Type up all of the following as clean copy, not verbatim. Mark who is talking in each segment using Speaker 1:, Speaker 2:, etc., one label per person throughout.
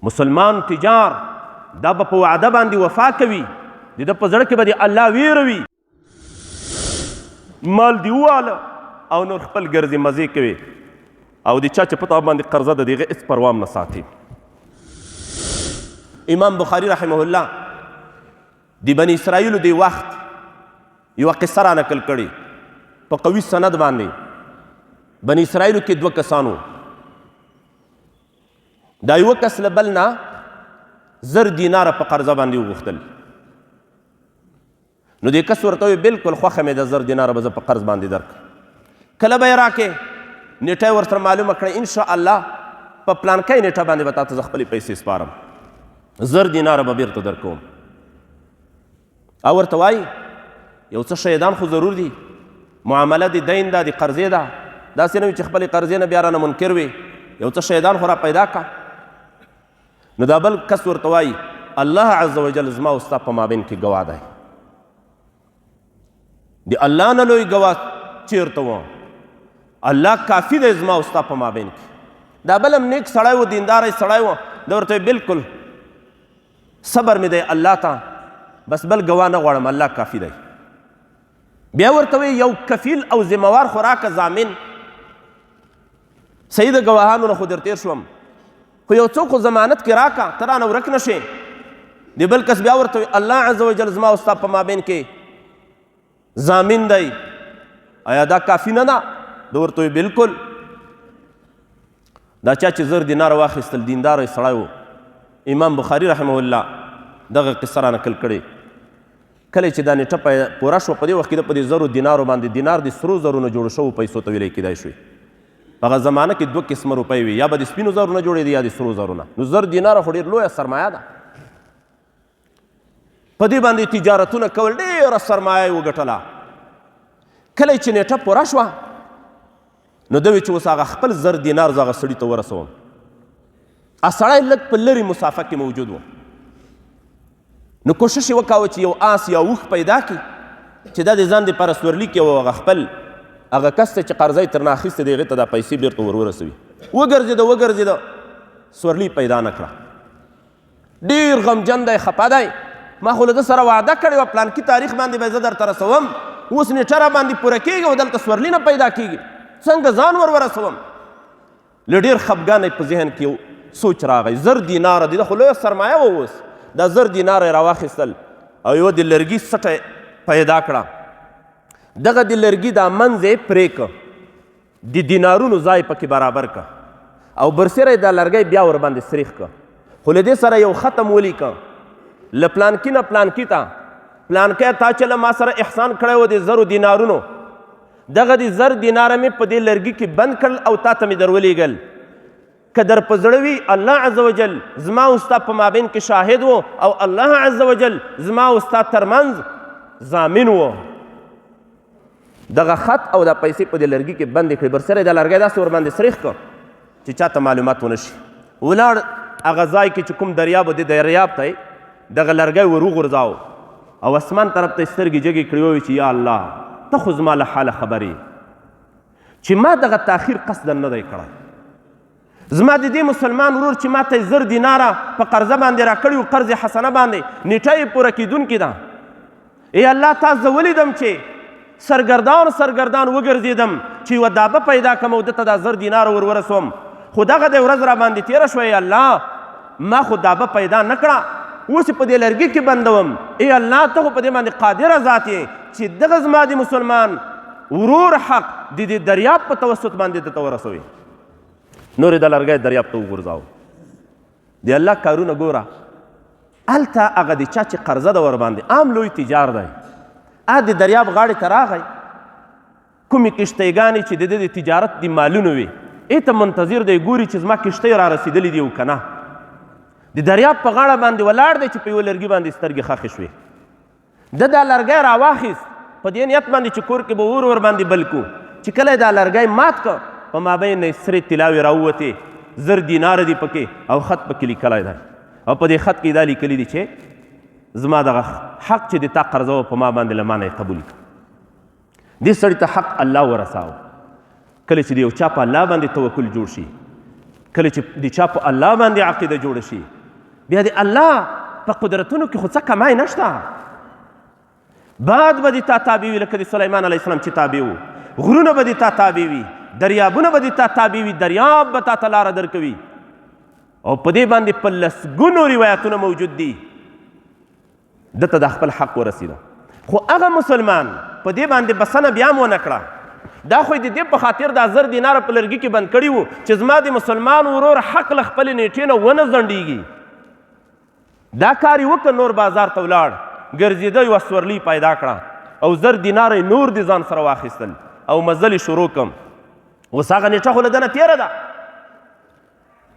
Speaker 1: مسلمان تجار دا به په وعده باندې وفا کوي، د ده په زړه کې به د الله ویره وي. مال دی وواله او نور خپل ګرځي مزې کوي، او د چا چې په تا باندې قرضه ده د هغه هېڅ پروا هم نه ساتي. امام بخاري رحمه الله د بني اسرائیلو د وخت یوه قصه را نقل کړې په قوي سند باندې. بني اسرائیلو کې دوه کسانو، دا یو کس له بل نه 1000 دیناره په قرضه باندې وغوښتل. نو دې کس ورته وویل بالکل خوښه مې ده، 1000 دیناره به زه په قرض باندې درکړم. کله به یې راکې؟ نیټه یې ورسره معلومه کړه، انشاءالله په پلانکۍ نیټه باندې به تا ته زه خپلې پیسې سپارم، 1000 دیناره به بیرته درکوم. او ورته وایي یو څه شهیدان خو ضرور دي، معامله د دین ده، د قرضې ده، داسې نه وي چې خپلې قرضې نه بیا رانه منکر وي، یو څه شهیدان خو را پیدا کړه. نو دا بل کس ورته وایي الله عز وجل زما او ستا په مابین کې ګواه دی، د الله نه لوی ګواه چیرته و، الله کافي دی زما او ستا په مابین کې. دا بل هم نیک سړی و، دینداری سړی و، دا ورته بالکل صبر مې دی الله ته، بس بل ګواه نه غواړم، الله کافي دی. بیا ورته وایي یو کفیل او ذمهوار خو راکه، ضامن. صحیح د ګواهانو نه خو در تېر شوم، خو یو څوک خو ضمانت کې راکه، ته رانه ورک نه شې. د بل کس بیا ورته وایي الله عز وجل زما او ستا په مابین کې ضامن دی، آیا دا کافي نه ده؟ ده ورته وایي بالکل. دا چا چې 1000 دیناره واخیستل دیندار سړی و. امام بخاري رحمه الله دغه قصه را نقل کړې. کله چې دا نیټه پوره شوه، په دې وخت کې په دې 1000 دینارو باندې، دینار د سرو زرو نه جوړو شوو پیسو ته ویلی کېدای شوې. په هغه زمانه کې دوه قسمه روپۍ وې، یا به د سپینو زرو نه جوړېدې یا د سرو زرو نه. نو 1000 دیناره خو ډېر لویه سرمایه ده. په دې باندې تجارتونه کول، ډېره سرمایه یې وګټله. کله چې نیټه پوره شوه، نو ده وی چې اوس هغه خپل 1000 دینار زه هغه سړي ته ورسوم. سړی لږ په لرې مسافه کې موجود و، نو کوشش یې وکاوه چې یو آس یا اوښ پیدا کړي چې دا د ځان دپاره سورلي کړي او هغه خپل هغه کس ته چې قرضه یې ترنه اخیستې دی هغې ته دا پیسې بېرته ور ورسوي. وګرځېده وګرځېده، سورلي پیدا نه کړه. ډېر غمجن دی، خفه دی، ما خو له ده سره وعده کړې وه پلانکي تاریخ باندې به زه درته رسوم، اوس نیټه را باندې پوره کېږي او دلته سورلي نه پیدا کېږي، څنګه ځان ور ورسوم؟ له ډېر خفګانه یې په ذهن کې یو سوچ راغی، 1000 دیناره دي، دا خو لویه سرمایه وه. اوس دا 1000 دیناره یې راواخیستل او یوه د لرګي سټه پیدا کړه، دغه د لرګي دا منځ یې پرې کړ، د دینارونو ځای پکې برابر که او برسېره یې دا لرګی بیا ورباندې سریخ که، خو له دې سره یو ختم ولیکه، له پلانکي نه پلانکي ته، پلانکی تا چې له ما سره احسان کړی و د 1000 دینارونو، دغه د 1000 دیناره مې په دې لرګي کې بند کړل او تا ته مې در ولیږل، که در په زړه وي الله عز وجل زما او ستا په مابین کې شاهد و او الله عز وجل زما او ستا ترمنځ ضامن و. دغه خط او دا پیسې په دې لرګي کې بندې کړې، برسره یې دا لرګی داسې ورباندې سریخ کړ چې چا ته معلومات ونه شي. ولاړ هغه ځای کې چې کوم دریاب و، دې دریاب ته یې دغه لرګی ور وغورځاوه او اسمان طرف ته یې سترګې جګې کړې، وویل چې یا الله ته خو زما له حاله خبر یې چې ما دغه تاخیر قصدا نه دی کړی، زما د دې مسلمان ورور چې ما ته 1000 دیناره په قرضه باندې راکړي و، قرض حسنه باندې، نیټه یې پوره کېدونکې ده، ای الله تا زه ولیدم چې سرګردان سرګردان وګرځېدم چې یوه دابه پیدا کړم او ده ته دا 1000 دیناره ور ورسوم، خو دغه د ورځ را باندې تېره شوه، ای الله ما خو دابه پیدا نه کړه، اوس یې په دې لرګي کې بندوم، ای الله ته خو په دې باندې قادره ذات یې چې دغه زما د مسلمان ورور حق د دې دریاب په توسط باندې ده ته ورسوي. نور یې دا لرګی دریاب ته وغورځاوه. د الله کارونه ګوره، هلته هغه د چا چې قرضه ده ورباندې، عام لوی تجار دی، هغه د دریاب غاړې ته راغی، کومې کښتۍګانې چې د ده د تجارت د مالونو وي ای ته منتظر دی، ګوري چې زما کښتۍ را رسېدلې دي او که نه. د دریاب په غاړه باندې ولاړ دی چې په یوه لرګي باندې سترګې ښخې شوې. ده دا لرګی راواخیست په دې نیت باندې چې کور کې به اور ورباندې بل کړو، چې کله یې دا لرګی مات کړ، په مابین نه یې سرې طلاوې راووتې، 1000 دیناره دي پکې او خط پکې لیکلی دی، او په دې خط کې دا لیکلي دي چې زما دغه حق چې د تا قرضه وه په ما باندې له ما نه یې قبول کړه. دې سړي ته حق الله ورساوه. کله چې د یو چا په الله باندې توکل جوړ شي، کله چې د چا په الله باندې عقیده جوړه شي، بیا د الله په قدرتونو کې خو څه کمی نشته. باد به د تا تابع وي لکه د سلیمان علیه السلام چې تابع و، غرونه به د تا تابع وي، دریابونه به د تا تابع وي، دریاب به تا ته لاره درکوي. او په دې باندې په لسګونو روایتونه موجود دي. ده ته د خپل حق ورسېده. خو هغه مسلمان په دې باندې بسنه بیا هم ونه کړه. دا خو یې د دې په خاطر دا 1000 دیناره په لرګي کې بند کړي وو چې زما د مسلمان ورور حق له خپلې نیټې نه ونه ځنډېږي. دا کار یې وکړ، نور بازار ته ولاړ، ګرځېده، یوه سورلۍ پیدا کړه او 1000 دیناره یې نور د ځان سره واخیستل او مزل یې شروع کړم. اوس هغه نیټه خو له ده نه تېره ده،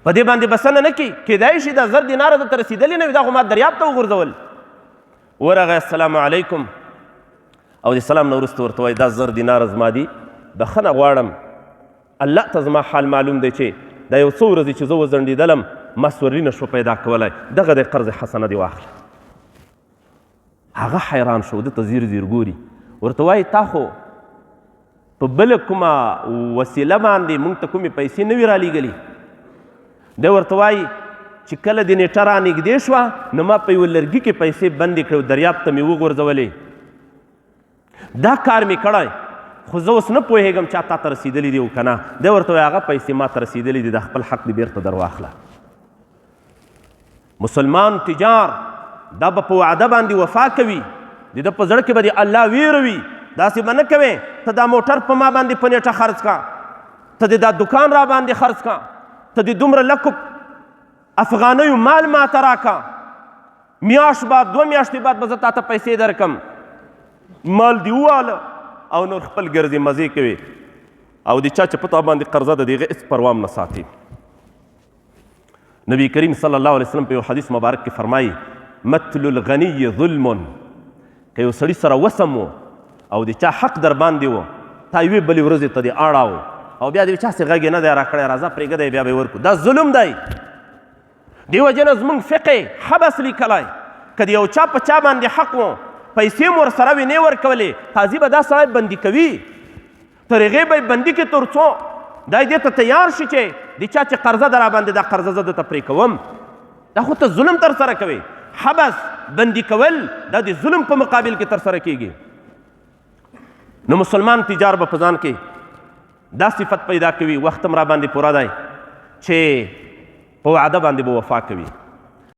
Speaker 1: په دې باندې بسنه نه کوي. کېدای شي دا 1000 دیناره ده ته رسېدلې نه وي، دا خو ما دریاب ته وغورځول. ورغی، السلام علیکم، او د سلام نه وروسته ورته وایي دا 1000 دیناره زما دي، بخښنه غواړم، الله ته زما حال معلوم دی چې دا یو څو ورځې چې زه وځنډېدلم ما سورلي نه شو پیدا کولی، دغه دی قرض حسنه دې واخله. هغه حیران شو، ده ته ځیر ځیر ګوري، ورته وایي تا خو په بله کومه وسیله باندې مونږ ته کومې پیسې نه وي رالیږلي. دی ورته وایي چې کله د نیټه را نږدې شوه نو ما په یوه لرګي کې پیسې بندې کړې او دریاب ته مې وغورځولې. دا کار مې کړی خو زه اوس نه پوهېږم چا تا ته رسېدلي دي او که نه. دی ورته وایي هغه پیسې ما ته رسېدلي دي، دا خپل حق دې بېرته درواخله. مسلمان تجار دا به په وعده باندې وفا کوي، د ده په زړه کې به د الله ویره وي، داسې به نه کوې ته دا موټر په ما باندې په نیټه خرڅ کا، ته دې دا دکان را باندې خرڅ کا، ته دې دومره لکو افغانیو مال ما ته راکا، میاشت بعد 2 میاشتې بعد به زه تا ته پیسې درکم. مال دې وواله او نور خپل ګرځې مزې کوي، او د چا چې په تا باندې قرضه ده د هغه هېڅ پروا هم نه ساتي. نبی کریم صلی الله علیه وسلم په یو حدیث مبارک کې فرمایي متل الغنی ظلم، که یو سړي سره وسم و او د چا حق در باندې و، تا یوې بلې ورځې ته دې اړاو او بیا دې چا سې غږ یې نه دی راکړی، راځه پرېږده یې بیا به یې ورکړو، دا ظلم دی. دې وجې نه زموږ فقه حبس لیکلی، که د یو چا په چا باندې حق و پیسې مو ورسره وې نه ورکولې، قاضي به دا سړی بندي کوي، تر هغې به یې بندي کړي تر څو دا دې ته تیار شي چې د چا چې قرضه ده راباندې دا قرضه زه ده ته پرې کوم. دا خو ته ظلم ترسره کوې. حبس بندي کول دا د ظلم په مقابل کې ترسره کیږي. نو مسلمان تجار به په ځان کې دا صفت پیدا کوي، وخت هم را باندې پوره دی، چې په وعده باندې به وفا کوي.